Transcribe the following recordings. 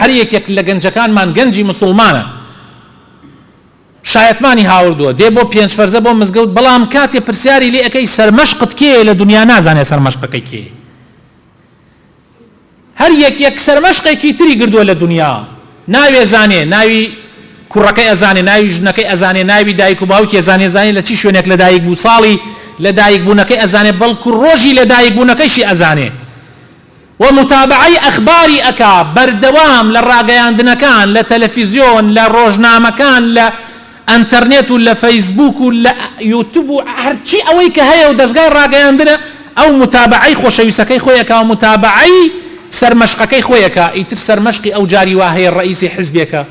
هەر یەکێک لە گەنجەکانمان گەنجی مسوڵمانە شایەتمانی هاوردووە دێ بۆ پێنج فەرزە بۆ مزگەوت بەڵام کاتێ پرسیاری لێ ئەکەی سەرمەشقت کێیە لە دونیا نازانێ سەرمەشقەکەی کێیە هەر یەک یەک سەرمەشقێکی تری گردووە لە دونیا ناوێ زانێ ناوی کوڕەکەی ئەزانێ ناوی ژنەکەی ئەزانێ ناوی دایک و باوکی ئەزانێ زانێ لە چی شوێنێک لە دایک بوو ساڵی لە دایک بوونەکەی ئەزانێ بەڵکو ڕۆژی لە دایک بوونەکەیشی ئەزانێ و موتابەعەی ئەخباری ئەکا بەردەوام لە ڕاگەیاندنەکان لە تەلەفیزیۆن لە ڕۆژنامەکان لە ئەنتەرنێت و لە فەیسبووک و لە یوتوب و هەرچی ئەوەی کە هەیە و دەزگای ڕاگەیاندنە ئەو موتابەعەی خۆشەویستەکەی خۆی ئەکا و موتابەعەی سەرمەشقەکەی خۆی ئەکا ئیتر سەرمەشقی ئەو جاری وا هەیە ڕەئیسی حزبێکە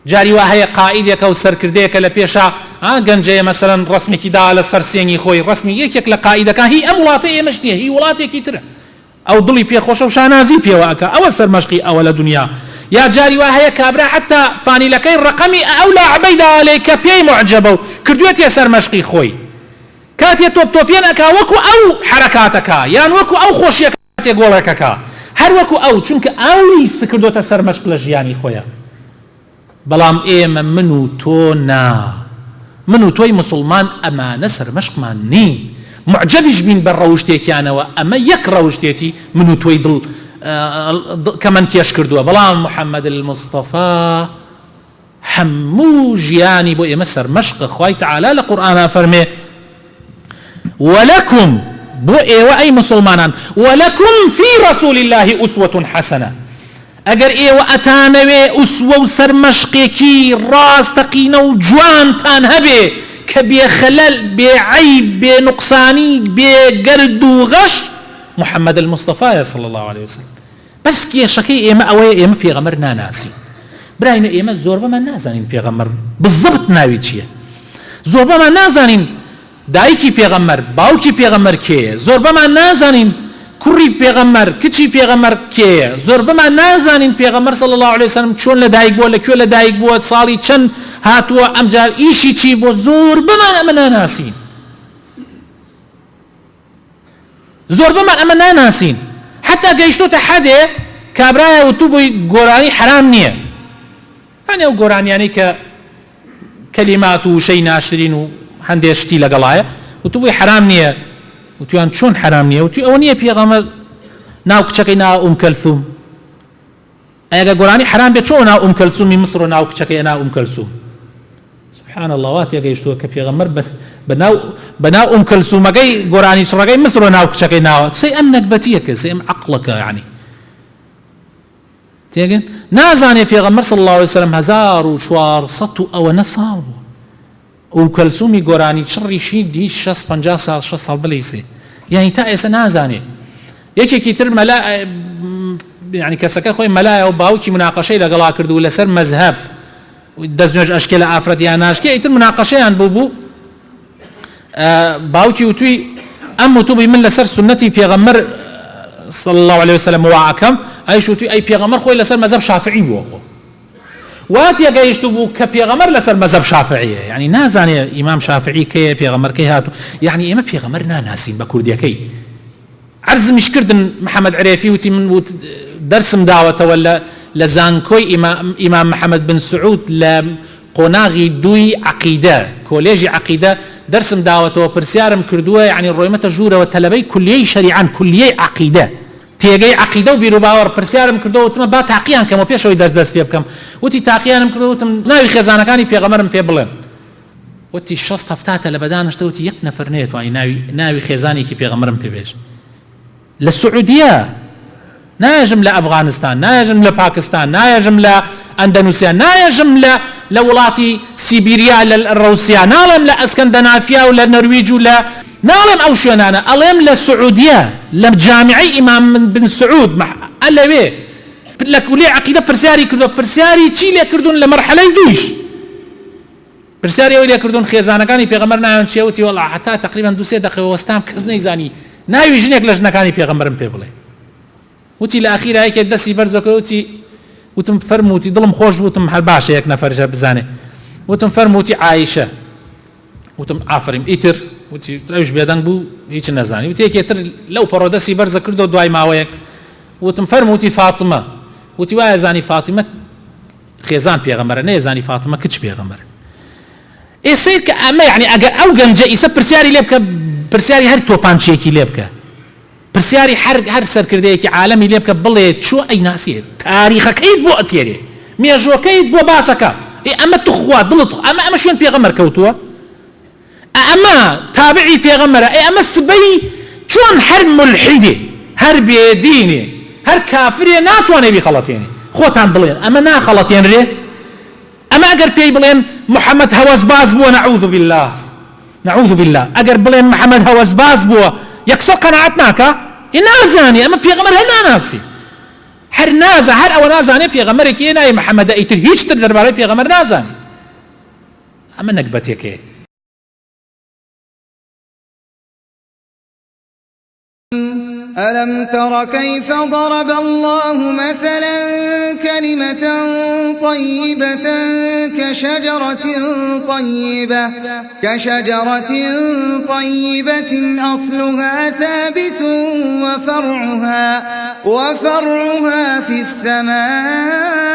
جاری وا هەیە قائیدێکە و سەرکردەیەکە لە پێشا ها گەنجەیە مەسەلەن ڕەسمێکی داوە لە سەر سێنگی خۆی ڕەسمی یەکێک لە قائیدەکان هی ئەم وڵاتەی ئێمەش نییە هی وڵاتێکی ترە ئەو دڵی پێ خۆشە و شانازی پێوە ئەکا ئەوە سەرمەشقی ئەوە لە دونیا یا جاری وا هەیە کابرا حەتا فانیلەکەی ڕەقەمی ئەو لاعبەی داوە لێی کە پێی موعجەبە و کردوێتیە سەرمەشقی خۆی کاتێ تۆپ تۆپێن ئەکا وەکو ئەو حەرەکات ئەکا یان وەکو ئەو خۆشیە کاتێ گۆڵێک ئەکا هەر وەکو ئەو چونکە ئەوی سکردۆتە سەرمەشق لە ژیانی خۆیا. بەڵام ئێمە من و تۆ نا. من و تۆی موسڵمان ئەمانە سەرمەشقمان نین. موعجەبیش بین بە ڕەوشتێکیانەوە ئەمە یەک ڕەوشتێتی من و تۆی دڵ کەمەن کێش کردووە بەڵام محمد المصطفی هەموو ژیانی بۆ ئێمە سەرمەشقە خوای تەعالا لە قورئانا فەرمێ ولکم بۆ ئێوە ئەی موسڵمانان ولکم فی رسول اللە اسوە حسنە ئەگەر ئێوە ئەتانەوێ ئوسوە و سەرمەشقێکی ڕاستەقینە و جوانتان هەبێ کە بێ خەلەل بێ عەیب بێ نوقسانی بێ گەرد و غەش محمد المصطفی صلی اللە علیە وسلم بەس کێشەکەی ئێمە ئەوەیە ئێمە پێغەمبەر ناناسین براینە ئێمە زۆربەمان نازانین پێغەمبەر بزبت ناوی چییە زۆربەمان نازانین دایکی پێغەمبەر باوکی پێغەمبەر کێیە زۆربەمان نازانین کوڕی پێغەمبەر کچی پێغەمبەر کێیە زۆربەمان نازانین پێغەمبەر صلی الله علیه وسلم چۆن لە دایک بووە لە کوێ لە دایک بووە ساڵی چەند هاتووە ئەمجار ئیشی چی بووە زۆربەمان ئەمە ناناسین زۆربەمان ئەمە ناناسین حەتا گەیشتۆتە حەدێ کابرایە وتوبوی گۆرانی حەرام نیە هەنێ ئەو گۆرانیانەی کە کەلیمات و وشەی ناشرین و هەندێ شتی لەگەڵایە وتوبوی حەرام نیە وتویان چۆن حەرام نیە وتوی ئەوە نیە پێغەمبەر ناو کچەکەی ناوە ئوم کەلثوم ئەی ئەگەر گۆرانی حەرام بێت چۆن ناو ئوم کەلسومی میسر و ناو کچەکەی ئەنا ئوم کەلسوم سبحان اللە وا تێگەیشتووە کە پێغەمبەر بە ناو بە ناو ئوم کەلسومەکەی گۆرانی چڕەکەی میسر و ناو کچەکەی ناوە سەی ئەم نەگبەتیەکە سەی ئەم عەقڵەکە یعنی تێگەن نازانێ پێغەمبەر صلی الله علیه وسلم 1400 و ئەوەنە ساڵ بوو ئوم کەلسومی گۆرانی چڕیشی دی شەست پەنجا ساڵ شەست ساڵ بلیسێ یانی تا ئێسە نازانێ یەکێکی تر مەلا یانی کەسەکە خۆی مەلایە و باوکی مناقەشەی لەگەڵا کرد و لەسەر مەزهەب دەستنوێژ ئەشکێ لە ئافرەت یان ناشکێ ئیتر مناقەشەیان بوو بوو باوکی وتوی ئەم وتوبی من لەسەر سنەتی پێغەمبەر صلی الله علیه وسلم واکەم ئەیش وتوی ئەی پێغەمبەر خۆی لەسەر مەزهەب شافعی بووە خۆ وا تێگەیشتبوو کە پێغەمبەر لەسەر مەزهەب شافعیە یانی نازانێ ئیمام شافعی کەیە پێغەمبەر کەی هاتوو یانی ئێمە پێغەمبەر ناناسین بە کوردیەکەی عەرزمیش کردن محەمەد عرێفی وتی من وت دەرسم داوەتەوە لە لە زانکۆی ئیمام محەمەد بن سعود لە قۆناغی دووی عەقیدە کۆلێژی عەقیدە دەرسم داوەتەوە پرسیارم کردووە یعنی ڕۆیمەتە ژوورەوە تەلەبەی کولیەی شەریعەن کولیەی عەقیدە تێگەی عەقیدە و بیروباوەڕ، پرسیارم کردەوە وتمە با تاقیان کەمەوە پێش ئەوەی دەرس دەست پێ بکەم، وتی تاقیانم کردەوە وتم ناوی خێزانەکانی پێغەمبەرم پێ بڵێن، وتی شەست هەفتا تەلەبە دانشتە وتی یەک نەفەر نەیەتوانی ناوی ناوی خێزانێکی پێغەمبەرم پێ بێژ لە سعودیە نایەژم لە ئەفغانستان نایەژم لە پاکستان نایەژم لە ئەندەنوسیا نایەژم لە لە وڵاتی سیبیریا لە ڕوسیا ناڵێم لە ئەسکەندەنافیا و لە نەرویج و لە ناڵێم ئەو شوێنانە ئەڵێم لە سعودیە لە جامیعەی ئیمام بن سعود مح ە لەوێ لە کولیەی عەقیدە پرسیاری کردوە پرسیاری چی لێ کردوون لە مەرحەلەی دوویش پرسیاری ئەوەی لێ کردوون خێزانەکانی پێغەمبەر ناویان چیە وتی وەڵا هەتا تەقریبەن دوو سێ دەقیقە وەستام کەس نەیزانی ناوی ژنێک لە ژنەکانی پێغەمبەرم پێ بڵێ وتی لە ئەخیرا یەکێ دەستی بەرزەوە کرد وتی وتم فەرموو وتی دڵم خۆش بوو وتم هەر باشە یەک نەفەریش هەر بزانێ وتم فەرموو وتی عایشە وتم ئافەرین ئیتر وتی ئەویش بێدەنگ بوو هیچ نەزانی وتی یەکێ تر لەو پەڕۆ دەستی بەرزە کردەوە دوای ماوەیەک وتم فەرموو وتی فاتمە. وتی وایە زانی فاتیمە خێزان پێغەمبەرە نەیەزانی فاتمە کچ پێغەمبەرە. ئێ سەیر کە ئەمە یەعنی ئەگەر ئەو گەنجە ئیسە پرسیاری لێ بکە پرسیاری هەر تۆپانچیەکی لێ بکە پرسیاری هەر هەر سەرکردەیەکی عالەمی لێ بکە بڵێ چۆ ئەیناسیێ تاریخەکەیت بۆ ئەتێرێ مێژوەکەیت بۆ باسەکە ئێ ئەمە توخوا دڵت ئەمە ئەمە شوێن پێغەمبەر کەوتووە ئەمە تابعی پێغەمبەرە ئێ ئەمە سبەی چۆن هەر مولحیدێ هەر بێدینێ هەر کافرێ ناتوانێ بیخەڵەتێنێ خۆتان بڵێن ئەمە ناخەڵەتێنرێ ئەمە ئەگەر پێی بڵێن محمد هەوەسباز بووە نعوذ باللە نعوذ باللە ئەگەر بڵێن محمد هەوەسباز بووە یەکسەر قەناعەت ناکا ئێ نازانێ ئەمە پێغەمبەر هەر ناناسی هەر نازا هەر ئەوە نازانێ پێغەمبەرێکی ئێ ناوی محمدە ئیتر هیچ تر دەربارەی پێغەمبەر نازانێ ئەمە نەگبەتێکەیە. ألم تر كيف ضرب الله مثلا كلمة طيبة كشجرة طيبة كشجرة طيبة أصلها ثابت وفرعها وفرعها في السماء.